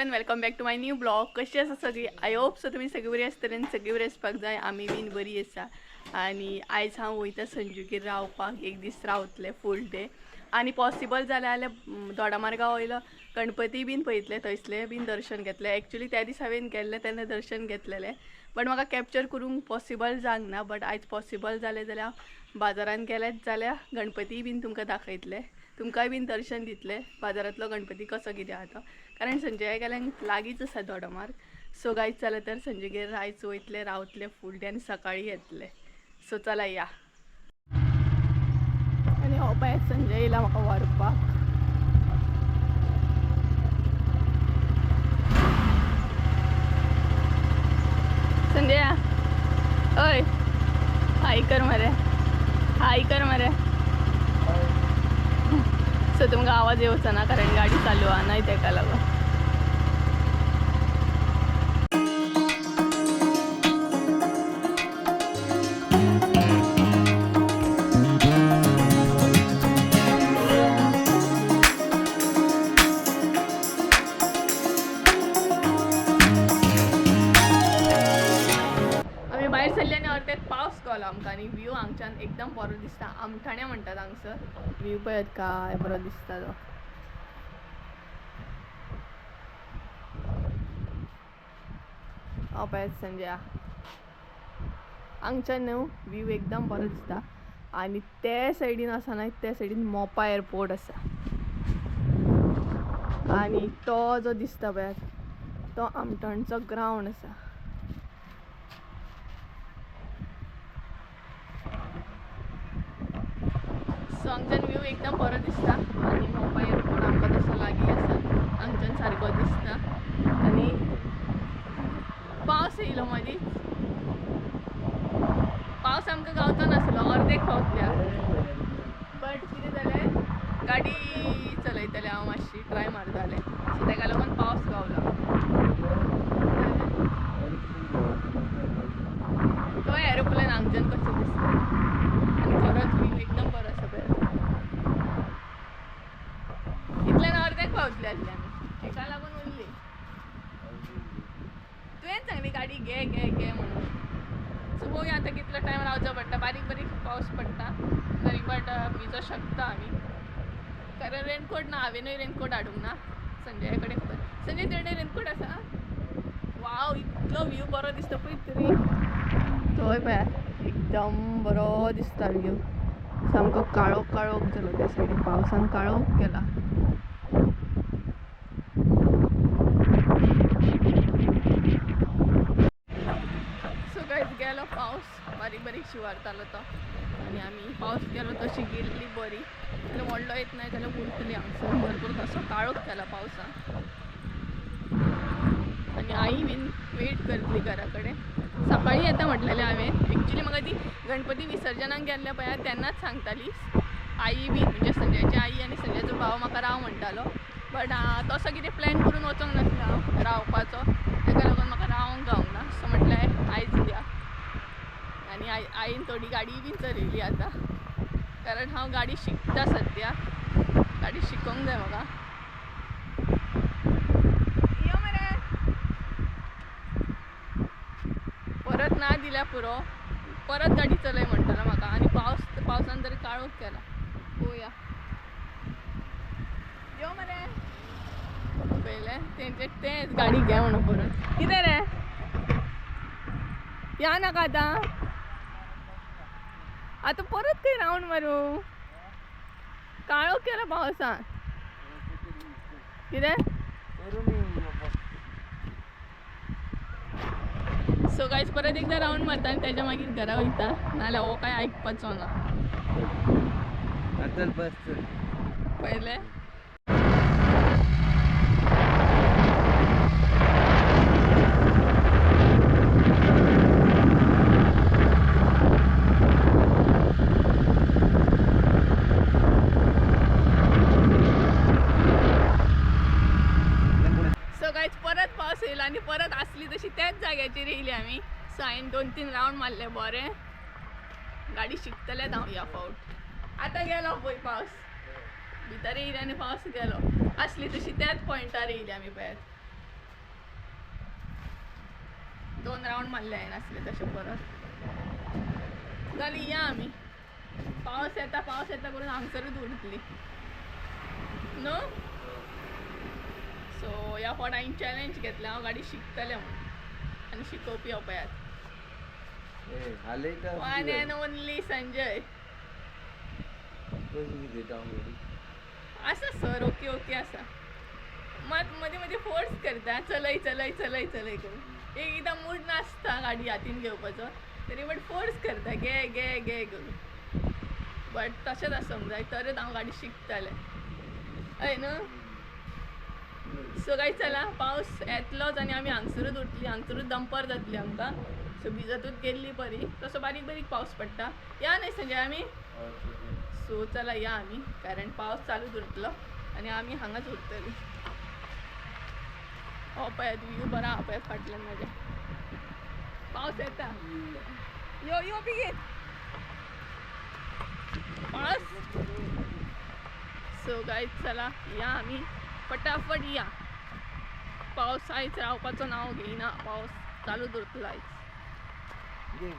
Everyone, welcome back to my new blog. कशी आसा सगळी? I hope so तुमी सगळी बरी आसतली आनी सगळी बरी आसपाक जाय. आमी बीन बरी आसा. आनी आयज हांव वयता संजूगेर रावपाक. एक दीस रावतले फूल डे. आनी पॉसिबल जालें जाल्यार दोडामार्गा वयलो गणपती बीन पळयतले, थंयसले बीन दर्शन घेतले. एक्चुली त्या दीस हांवें गेल्लें तेन्ना दर्शन घेतलेलें, बट म्हाका कॅप्चर करूंक पॉसिबल जावंक ना. बट आयज पॉसिबल जालें जाल्यार बाजारान गेलेच जाल्यार गणपती बीन तुमकां दाखयतले, तुमकांय बीन दर्शन दितले बाजारांतलो गणपती कसो कितें आहा तो. कारण संजय गेल्यान लागींच आसा दोडामार्ग. सो गायज चला तर संजयगेर आयज वयतले, रावतले फूल डे आनी सकाळीं येतले. सो चला या. आनी हो पळय संजय येयला म्हाका व्हरपाक. संजया ओय, हाय कर मरे, हाय कर मरे. सो तुमकां आवाज येवचो ना कारण गाडी चालू आहा न्हय तेका लागून. आमी भायर सरले आनी अर्द्याक पावस गावलो आमकां. आनी व्यू हांगच्यान एकदम बरो दिसता. आमठाणे म्हणटात हांगसर. व्यू पळयात काय बरो दिसता तो. हो पळयात संजया, हांगच्यान न्हू व्यू एकदम बरो दिसता. आनी ते सायडीन आसा न्हय, ते सायडीन मोपा एअरपोर्ट आसा. आनी तो जो दिसता पळयात तो आमठणचो ग्रावंड आसा. सो हांगच्यान व्यू एकदम बरो दिसता. आनी मोपा एअरपोर्ट आमकां तसो लागीं आसा, हांगच्यान सारको दिसता. आनी पावस येयलो मदींच, पावस आमकां गावचो नासलो, अर्देक पावतल्या. बट कितें जालें, गाडी चलयतलें हांव मातशी ट्राय मारतालें, सो तेका लागून पावस गावलो. तो एरोप्लेन हांगच्यान कसो दिसता. आनी खरोच व्यू एकदम बरो आसा पळय. इतल्यान अर्द्याक पावतली आसली आमी, हेका लागून उरली. तुवें सांगली गाडी घे घे घे म्हणून. सो पळोवया आतां कितलो टायम रावचो पडटा. बारीक बारीक पावस पडटा तरी बट भिजो शकता आमी, कारण रेनकोट ना. हांवेनूय रेनकोट हाडूंक ना. संजया कडेन खबर, संजय तुजे रेनकोट आसा? वाव, इतलो व्यू बरो दिसता पळय तरी. थंय पळयात एकदम बरो दिसता व्यू. सामको काळोख काळोख जालो त्या सायडीन, पावसान काळोख केला. सो गायज गेलो पावस, बारीक बारीक शिवारतालो तो. आनी आमी पावस गेलो तशी गेल्ली बरी, जाल्यार व्हडलो येत नाय जाल्यार उरतली हांगसर. भरपूर तसो काळोख केला पावसान. आनी आई बीन वेट करतली घरा कडेन. सकाळीं येता म्हटलेलें हांवें. एक्चुली म्हाका ती गणपती विसर्जनाक गेल्ले पळय तेन्नाच सांगताली आई बीन, म्हणजे संजयाची आई आनी संजयाचो भाव म्हाका राव म्हणटालो. बट तसो कितें प्लॅन करून वचोंक नासलो हांव रावपाचो, तेका लागून म्हाका रावंक गावंक ना. सो म्हटलें आयज या. आनी आईन थोडी गाडी बीन चलयली आतां, कारण हांव गाडी शिकता सद्या. गाडी शिकोंक जाय म्हाका. यो मरे, परत ना दिल्या पुरो, परत गाडी चलय म्हणटलो म्हाका. आनी पावसान तरी काळोख केला. पळोवया. यो मरे, पयलें तेंचे तेंच गाडी घे म्हणून परत. कितें रे, या नाका आतां, आतां परत खंय रावंड मारूं? काळोख केला पावसान. कितें? सो गायज परत एकदा रावंड मारता आनी तेज्या मागीर घरा वयता, नाजाल्यार हो कांय आयकपाचो ना. चल बस चल. पयलें सो गायज परत पावस येयलो आनी परत आसली तशी त्याच जाग्याचेर येयली आमी. सो हांवें 2-3 रावंड मारले बरें. गाडी शिकतलें हांव ह्या फावट. आतां गेलो पळय पावस, भितर येयले आनी पावस गेलो. आसली तशी त्याच पॉयंटार येयली आमी पळयात. दोन रावंड मारले हांवें आसले तशें परत जाली या आमी. पावस येता पावस येता करून हांगसरूच उरतली न्हू. सो ह्या फावट हांवें चॅलेंज घेतलें, हांव गाडी शिकतलें म्हूण आनी शिकोवपी हो पळयात वन एंड ओनली संजय आसा सर. ओके ओके आसा. मात मदीं मदीं फोर्स करता, चलय चलय चलय चलय करून. एकदां मूड नासता गाडी हातीन घेवपाचो तरी बट फोर्स करता घे घे घे करून. बट तशेंच आसूंक जाय तरच हांव गाडी शिकतलें हय न्हू. सो काय चला पावस येतलोच आनी आमी हांगसरूच उरतली, हांगसरूच दंपर जातली आमकां. सो भिजतूच गेल्ली बरी. तसो बारीक बारीक पावस पडटा. या न्हय संजय आमी. सो चला या आमी, कारण पावस चालूच उरतलो आनी आमी हांगाच उरतली. हो पळयात व्यू बरो आहा पळयात फाटल्यान म्हाज्या. पावस येता, यो यो बेगीन पावस. सो गायज चला या आमी फटाफट या. पावस आयज रावपाचो नांव घेयना, पावस चालूच उरतलो आयज.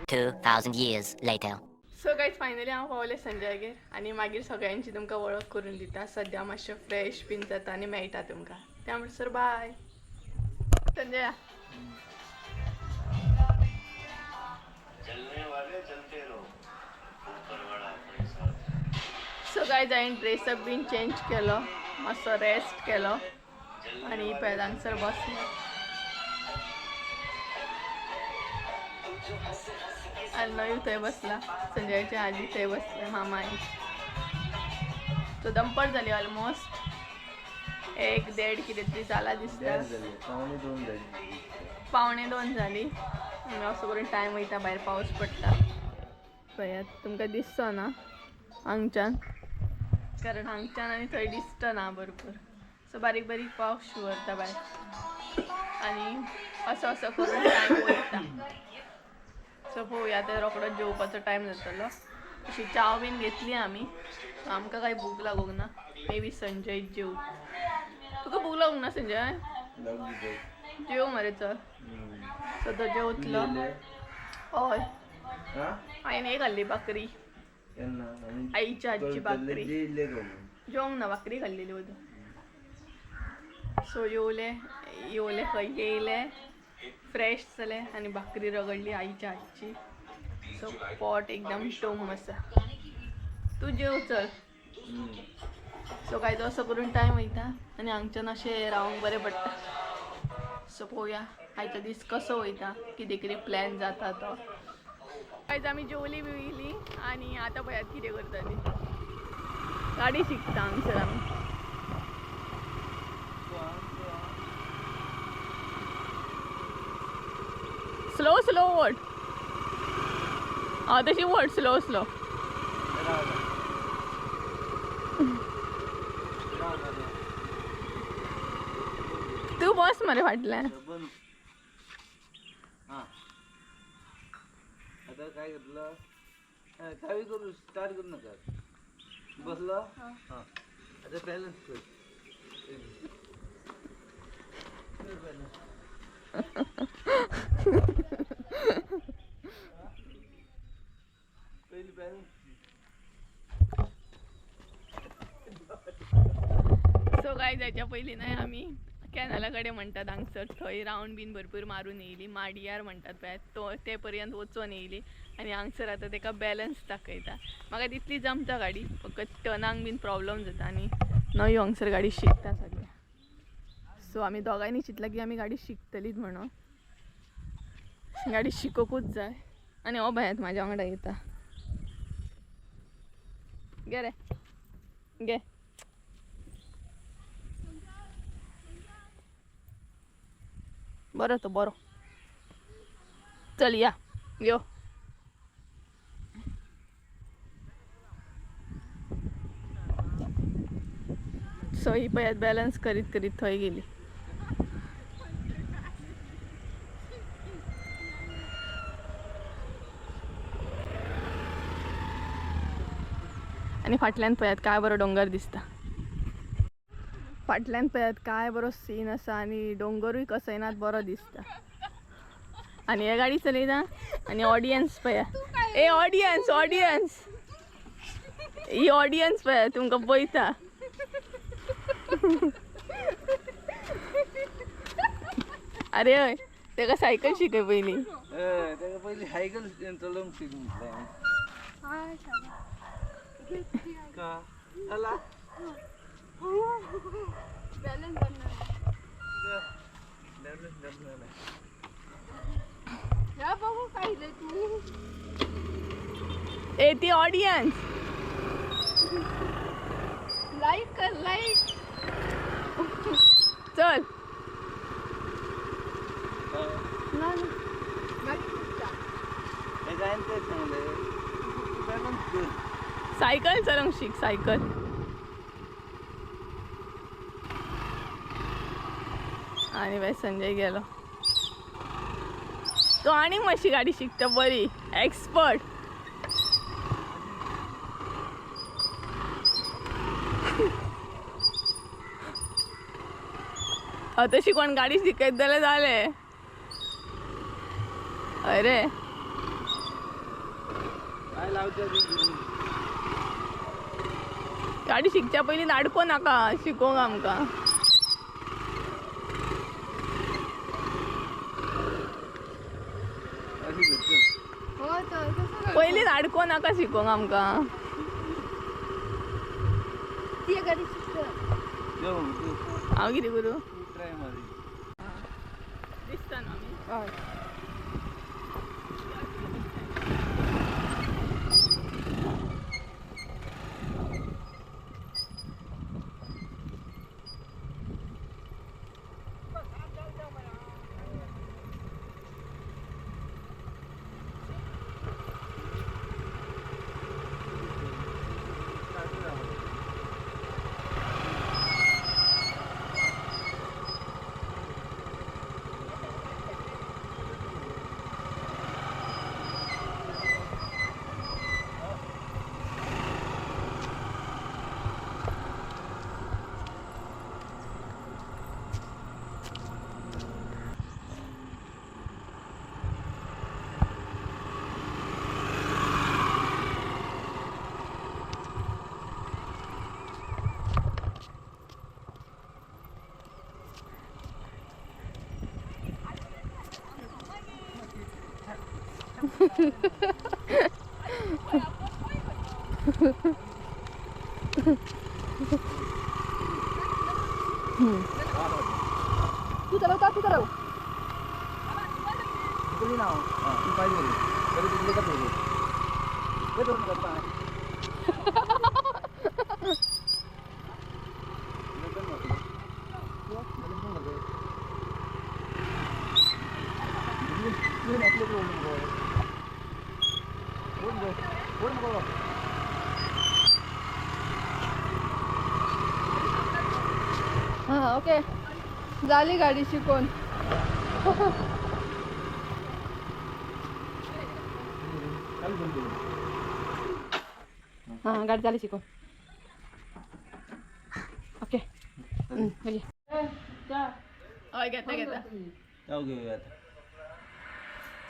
2,000 years later. So guys finally हांव पावलें संजयागेर आनी मागीर सगळ्यांची तुमकां वळख करून दिता. सद्या मातशें फ्रेश बीन जाता आनी मेळटा तुमकां. त्या म्हणसर बाय संजया. जलने वाले जलते रहो, ऊपर वाला अपने साथ. सो गायज हांवें ड्रेसअप बीन चेंज केलो, मातसो रेस्ट केलो आनी पळयात हांगसर बसलो आनी नयू थंय बसला, संजयाची आजी थंय बसल्या, मामा आई. सो दंपर जाली ऑलमोस्ट 1-1.5 कितें तरी जाला दिसता. 1:45 झाली. 1:45 जाली. आनी असो करून टायम वयता, भायर पावस पडटा. पळयात तुमकां दिसचो ना हांगच्यान, कारण हांगच्यान आनी थंय दिसता ना भरपूर. सो बारीक बारीक पावस शिंवरता भायर आनी असो असो करून टायम वयता. सो पळोवया आतां रोकडो जेवपाचो टायम जातलो. अशी च्याव बीन घेतली आमी. आमकां कांय भूक लागूंक ना. मे बी संजय जेव. तुका भूक लागूंक ना संजय? जेव मरे चल. सो तो जेवतलो. हय हांवें एक खाल्ली भाकरी, आईच्या हातची भाकरी. जेवंक ना, भाकरी खाल्लेली वोदोळ. सो येवले येवले खंय येयले फ्रेश जाले आनी भाकरी रगडली आईच्या हातची. सो पोट एकदम टोम आसा. तूं जेव चल. सो कांय तो असो करून टायम वयता आनी हांगच्यान अशें रावंक बरें पडटा. सो पळोवया आयचो दीस कसो वयता, कितें कितें प्लॅन जाता तो. आयज आमी जेवली बिवली आनी आतां पळयात कितें करता ती. गाडी शिकता हांगसर आमी. Slow slow vote. हां तशी वोट स्लो स्लो. तूं बस मरे फाटल्यान. आता काय घेतलं काय करू, स्टार्ट करू नका. बसलो. हां आता बॅलन्स कर. पहिली बॅलन्स. सो काय जायच्या पयलीं न्हय आमी कॅनला कडेन म्हणटात हांगसर, थंय रावंड बीन भरपूर मारून येयली. माडियार म्हणटात पळय तो ते पर्यंत वचोन येयली आनी हांगसर आतां तेका बॅलन्स दाखयता. म्हाका तितली जमता गाडी, फकत टर्नांक बीन प्रॉब्लम जाता आनी नवी हांगसर गाडी शिकता सगळें. सो आमी दोगांयनी चिंतलां की आमी गाडी शिकतलीच म्हणून. गाडी शिकोवकूच जाय. आनी हो भयात म्हाज्या वांगडा येता. गे रे गे. बरो तो बरो. चल या यो. सो ही पळयात बॅलन्स करीत करीत थंय गेली. आनी फाटल्यान पळयात काय बरो डोंगर दिसता. फाटल्यान पळयात काय बरो सीन आसा आनी डोंगरूय कसो येनात बरो दिसता. आणि हे गाडी चलयता आणि ऑडियन्स पळया. ए ऑडियन्स, ऑडियन्स, ही ऑडियन्स पळया तुमकां पळयता. अरे हय, तेका सायकल शिकय पयलीं. ताका पयलीं सायकल चलोवंक शिक म्हटलें. का चला बॅलन्स बनणार. बॅलन्स बनणार नाही. ह्या बघू काय रे तू. ए ती ऑडियन्स. लाईक कर, लाईक. चल. नाही हे जायन ते सांगले बॅलन्स कर. सायकल चलोवंक शीक, सायकल. आणि बाय संजय गेलो. तो आनीक मातशी गाडी शिकता बरी, एक्सपर्ट. तशी कोण गाडी शिकयत जाल्यार जालें. अरे काय लावच्या गाडी शिकच्या पयलीं नाडको नाका शिकोवंक आमकां. अशी करतो. हो तर कसं पयलीं नाडको नाका शिकोवंक आमकां. ती गाडी शिकत. यो तू. हांव कितें करूं? तू ट्राय मारी. दिसता न्हू आमी? हय. तू चलवता, तू चलव. हां ओके, झाली गाडी शिकून. हां गाडी झाली शिकून. ओके. हय घेता घेता. जाऊ घेऊया आता.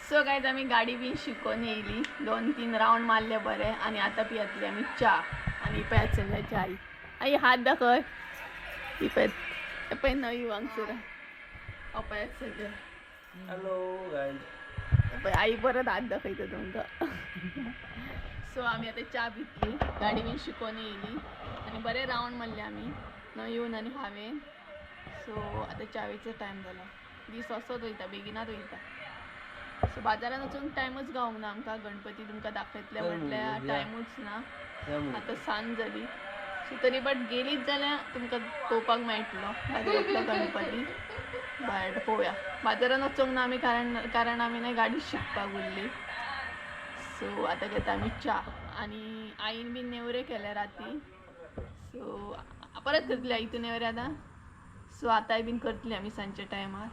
सो गायज आमी गाडी बीन शिकोवन येयली, 2-3 रावंड मारले बरे. आनी आतां पियेतली आमी च्या. आनी पळयात संजयाची आई. आई हात दाखय. ही पळयात, पळय नवी वांगसर. पळयात संजय. Hello guys. पळय आई परत हात दाखयता तुमकां. सो आमी आतां च्या पितली, गाडी बीन शिकोवन येयली आनी बरे रावंड मारले आमी नयून आनी हांवें. सो आतां च्यावेचो टायम जाला. दीस असोच वयता, बेगिनात वयता. सो बाजारान वचूंक टायमूच गावूंक ना आमकां. गणपती तुमकां दाखयतले म्हटल्यार टायमूच ना. आतां सांज जाली. सो तरी बट गेलीच जाल्यार तुमकां पळोवपाक मेळटलो बाजारांतलो गणपती. बट पळोवया. बाजारान वचूंक ना आमी कारण आमी न्हय गाडी शिकपाक उरली. सो आतां घेता आमी च्या. आनी आईन बीन नेवरे केले राती. सो परत करतली आई तूं नेवरे आतां. सो आतांय बीन करतली आमी सांजच्या टायमार.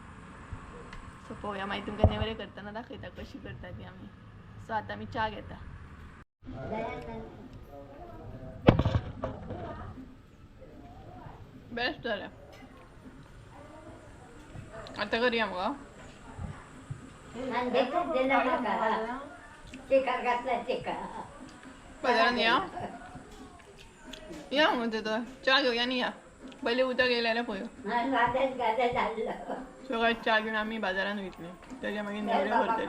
सो पळोवया, मागीर तुमकां नेवरे करतना दाखयता कशी करता ती आमी. सो आतां आमी च्या घेता. बेस्ट जालें. आतां करया मुगो. बाजारान या या म्हणते तर च्या घेवया न्ही या पयलीं उदक येयलें जाल्यार पळय. सगळें च्या घेवन आमी बाजारान वयतली, तेज्या मागीर नेवऱ्यो करतली.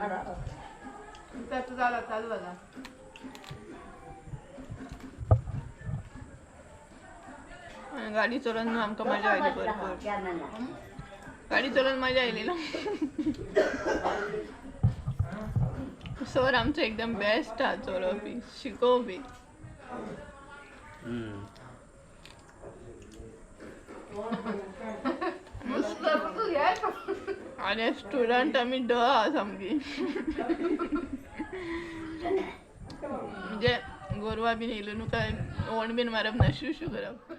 चालू जाला. गाडी चलोवन आमकां मजा आयली भरपूर. गाडी चलोवन मजा आयली ना. सर आमचो एकदम बेस्ट आहा चलोवपी, शिकोवपी. आनी स्टुडंट आमी ड आहा सामकी. म्हणजे गोरवां बीन येयली न्हू काय ओण बीन मारप ना, शू शू करप.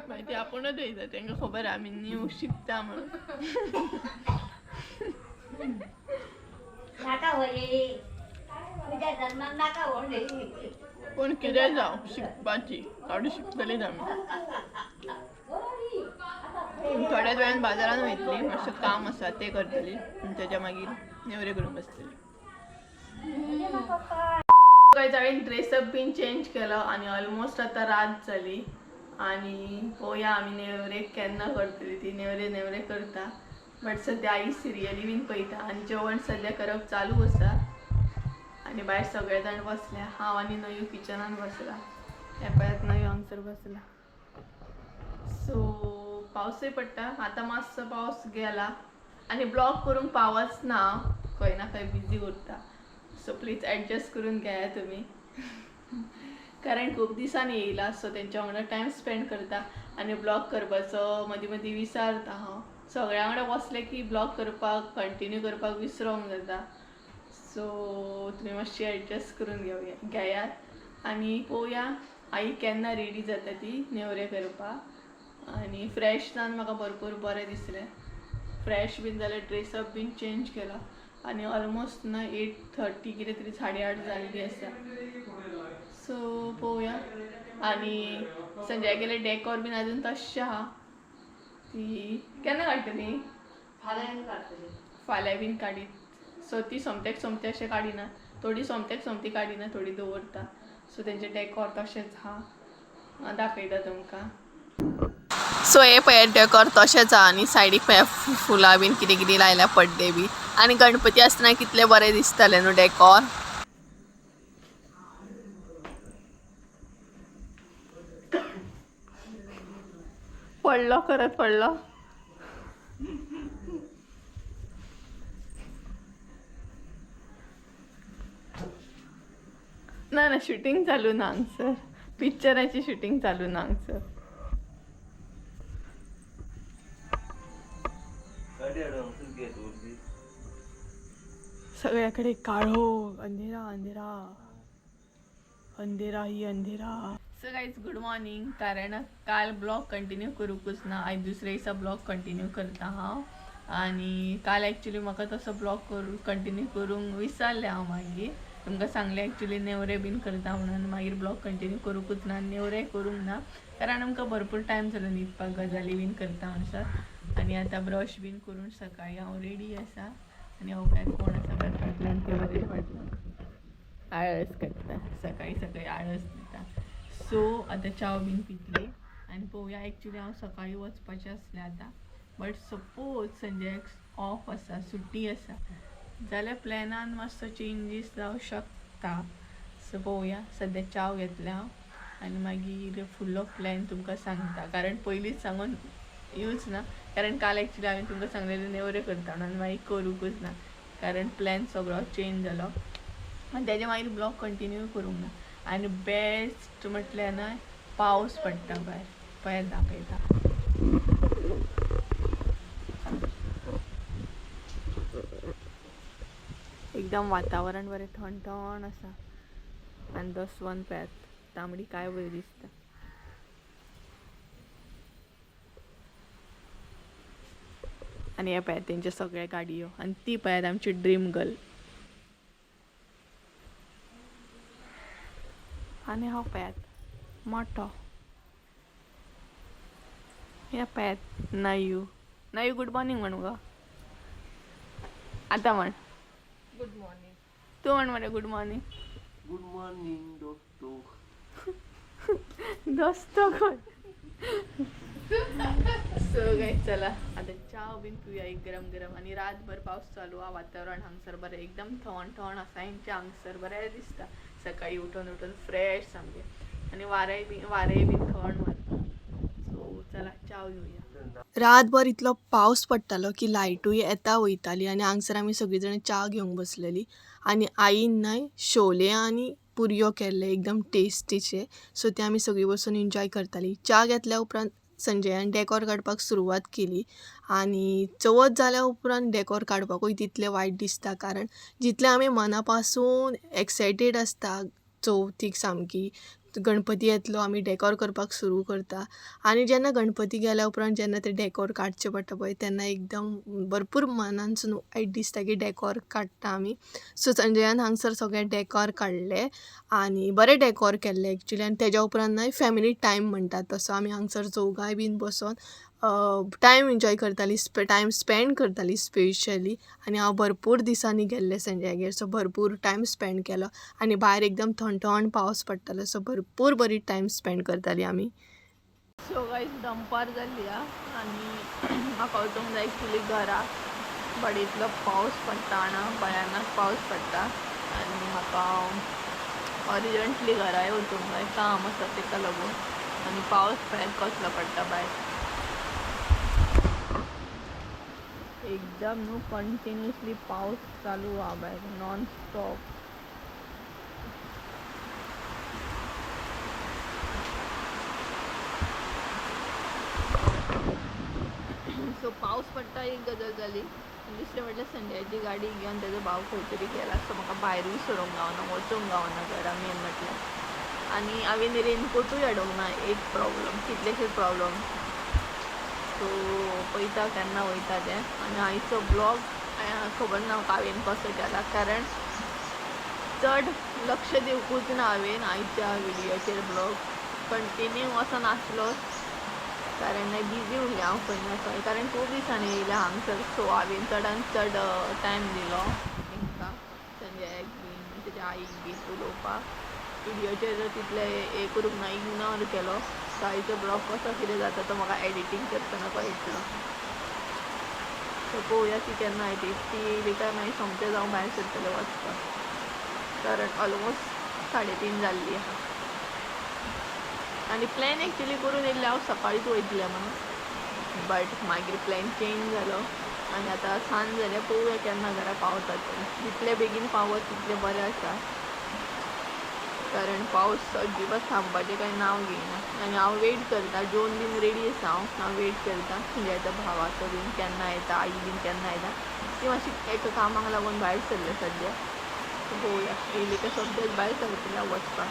मागीर ती आपुणूच वयता, तांकां खबर आहा आमी न्यू शिकता म्हणून. पूण कितें जावं, शिकपाची गाडी शिकतलीच आमी. थोड्याच वेळान बाजारान वयतली, मातशें काम आसा तें करतली आनी तेज्या मागीर नेवऱ्यो करूंक बसतली. गायज हांवें ड्रेसअप बीन चेंज केलो आनी ऑलमोस्ट आतां रात जाली आनी पळोवया आमी नेवरे केन्ना करतली ती. नेवरे नेवरे करता बट सद्या आई सिरियली बीन पळयता आनी जेवण सद्या करप चालू आसा. आनी भायर सगळे जाण बसल्या, हांव आनी नयू किचनान बसला, ह्या पळयात नयू हांगसर बसला. सो पावसय पडटा आतां, मातसो पावस गेला आनी ब्लॉग करूंक पावच ना, खंय ना खंय बिजी उरता. सो प्लीज एडजस्ट करून घेया तुमी, कारण खूब दिसांनी येयला. सो तेंच्या वांगडा टायम स्पेंड करता आनी ब्लॉग करपाचो मदीं मदीं विसारता हांव. सगळ्या वांगडा बसलें की ब्लॉग करपाक कंटिन्यू करपाक विसरोंक जाता. सो तुमी मातशी एडजस्ट करून घेवया घेयात आनी पळोवया आई केन्ना रेडी जाता ती नेवरे करपाक. आनी फ्रेश जावन म्हाका भरपूर बरें दिसलें. फ्रेश बीन जालें, ड्रेसअप बीन चेंज केला आनी ऑलमोस्ट ना 8:30 कितें तरी 8:30 जाल्ली आसा. सो पळोवया. आनी संजय गेले डेकोर बीन अजून तश्शें आहा. ती केन्ना काडटली? फाल्यां बीन काडीत. सो ती सोमत्याक सोमतें अशें काडिना, थोडी सोमत्याक सोमती काडिना, थोडी दवरता. सो तेंचें डेकोर तशेंच आहा, दाखयता तुमकां. सो हे पळयात डेकोर तशेंच आहा आनी सायडीक पळया फुलां बीन कितें कितें लायल्या, पड्डे बी. आनी गणपती आसतना कितलें बरें दिसतालें न्हू डेकोर. पडलो, खरंच पडलो. ना ना, शुटींग चालू ना हांगसर, पिक्चराची शुटींग चालू ना हांगसर. सगळ्याकडे काळोख, अंधेरा अंधेरा अंधेरा ही अंधेरा. So guys good morning. कारण काल ब्लॉग कंटिन्यू करूंकूच ना, आयज दुसऱ्या दिसा ब्लॉग कंटिन्यू करता हांव. आनी काल एक्चुली म्हाका तसो ब्लॉग करूं कंटिन्यू करूंक विसरलें हांव. मागीर तुमकां सांगलें एक्चुली नेवरे बीन करता म्हणून, मागीर ब्लॉग कंटिन्यू करूंकूच ना, नेवरे करूंक ना कारण आमकां भरपूर टायम जालो न्हिदपाक, गजाली बीन करता म्हणसर. आनी आतां ब्रश बीन करून सकाळीं हांव रेडी आसा. आनी हांव पळयात कोण आसा पळयात फाटल्यान, ते बरे फाटल्यान आळस काडटा, सकाळीं सकाळीं आळस दिता. सो आतां च्याव बीन पितली आनी पळोवया. एक्चुली हांव सकाळीं वचपाचें आसलें आतां, बट सपोज संजयाक ऑफ आसा, सुटी आसा जाल्यार प्लॅनान मातसो चेंजीस जावं शकता. सो पळोवया. सद्या च्याव घेतलें हांव आनी मागीर फुडलो प्लॅन तुमकां सांगता, कारण पयलींच सांगून यूज ना, कारण काल एक्चुली हांवें तुमकां सांगलेलें नेवऱ्यो करता म्हणून, मागीर करूंकूच ना कारण प्लॅन सगळो चेंज जालो आनी तेज्या मागीर ब्लॉग कंटिन्यू करूंक ना. आनी बेस्ट म्हटल्यार ना पावस पडटा भायर, पळयात दाखयता. एकदम वातावरण बरें थंड थंड आसा आनी दसवन पळयात तांबडी काय बरी दिसता. आनी हे पळयात तेंचे सगळे गाडयो आनी ती पळयात आमची ड्रीम गर्ल. आनी हो पळयात मोठो, हे पळयात नयू. नयू गुड मॉर्निंग म्हण गो आतां, म्हण. Good morning. तूं म्हण मरे गुड मॉर्निंग. गुड मॉर्निंग दोस्तो. दोस्तो कोण. सो गाईज चला आता चाव बीन पिवया एक गरम गरम. आणि रातभर पावस चालू हा, वातावरण हांगसर बरें एकदम थंड थंड आसा. हेंचे हांगसर बरें दिसता सकाळी उठून उठून फ्रेश सामकें. आनी वारेंय बीन थंड मारता. सो चला चाव घेवया. रातभर इतलो पावस पडटालो की लायटूय येता वयताली आनी हांगसर आमी सगळीं जाणां च्या घेवंक बसलेली. आनी आईन न्हय शोले आनी पुरयो केल्ले एकदम टेस्टीचे. सो ते आमी सगळीं बसून एन्जॉय करताली. च्या घेतल्या उपरांत संजयान डेकोर काडपाक सुरवात केली. आनी चवथ जाल्या उपरांत डेकोर काडपाकूय तितलें वायट दिसता, कारण जितलें आमी मना पासून एक्सायटेड आसता चवथीक सामकी, गणपती येतलो आमी डेकोर करपाक सुरू करता. आनी जेन्ना गणपती गेल्या उपरांत जेन्ना ते डेकोर काडचे पडटा पळय तेन्ना एकदम भरपूर मनानसून वायट दिसता की डेकोर काडटा आमी. सो संजयान हांगसर सगळें डेकोर काडलें आनी बरें डेकोर केल्लें एक्चुली. आनी तेज्या उपरांत न्हय फॅमिली टायम म्हणटात तसो आमी हांगसर चौगांय बीन बसोन टायम एन्जॉय करताली, टायम स्पेंड करताली स्पेशली. आनी हांव भरपूर दिसांनी गेल्लें संजयागेर, सो भरपूर टायम स्पेंड केलो. आनी भायर एकदम थंड थंड पावस पडटालो, सो भरपूर बरी टायम स्पेंड करताली आमी. सो गायज दनपार जाल्ली आ आनी म्हाका वचूंक जाय एक्चुली घरा, बट इतलो पावस पडटा जाणा, भयानक पावस पडटा. आनी म्हाका अर्जंटली घराय वचूंक जाय, काम आसा तेका लागून. आनी पावस पळयात कसलो पडटा भायर, एकदम न्हू कंटिन्युअसली पावस चालू आहा भायर नॉन स्टॉप. सो पावस पडटा एक गजाल जाली. दुसरें म्हटल्यार संजयाची गाडी घेवन तेजो भाव खंय तरी गेला, सो म्हाका भायरूय सरूंक गावना, वचूंक गावना घरा मेन म्हटल्यार. आनी हांवें रेनकोटूय हाडूंक ना, एक प्रॉब्लम, कितलेशेच प्रॉब्लम. सो पळयता केन्ना वयता तें. आनी आयचो ब्लॉग खबर ना हांवें कसो केला, कारण चड लक्ष दिवकूच ना हांवें आयच्या विडियोचेर. ब्लॉग कंटिन्यू असो नासलोच, कारण बिजी उरलें हांव खंय ना खंय, कारण खूब दिसांनी येयलें हांगसर. सो हांवें चडान चड टायम दिलो तेंकां, संजयाक बीन तेज्या आईक बीन उलोवपाक. विडियोचेर तितलें हें करूंक ना, इग्नोर केलो. सो आयचो ब्लॉग कसो कितें जाता तो म्हाका एडिटींग करतना कळटलो. सो पळोवया ती केन्ना येता. ती येयली काय मागीर सोमतें हांव भायर सरतलें वचपाक, कारण ऑलमोस्ट 3:30 जाल्ली आहा. आनी प्लॅन एक्चुली करून येयल्लें हांव सकाळींच वयतलें म्हणून, बट मागीर प्लॅन चेंज जालो आनी आतां सांज जाल्या. पळोवया केन्ना घरा पावता तें. जितले बेगीन पावत तितलें बरें आसा, कारण पावस अजिबात थांबपाचें कांय नांव घेयना. आनी हांव वेट करता, जेवन बीन रेडी आसा हांव, हांव वेट करता संजयाच्या भावाचो बीन केन्ना येता, आई बीन केन्ना येता. ती मातशी एका कामाक लागून भायर सरले सद्या. पळोवया येयली काय सोमतेंच भायर सरतलें हांव वचपाक.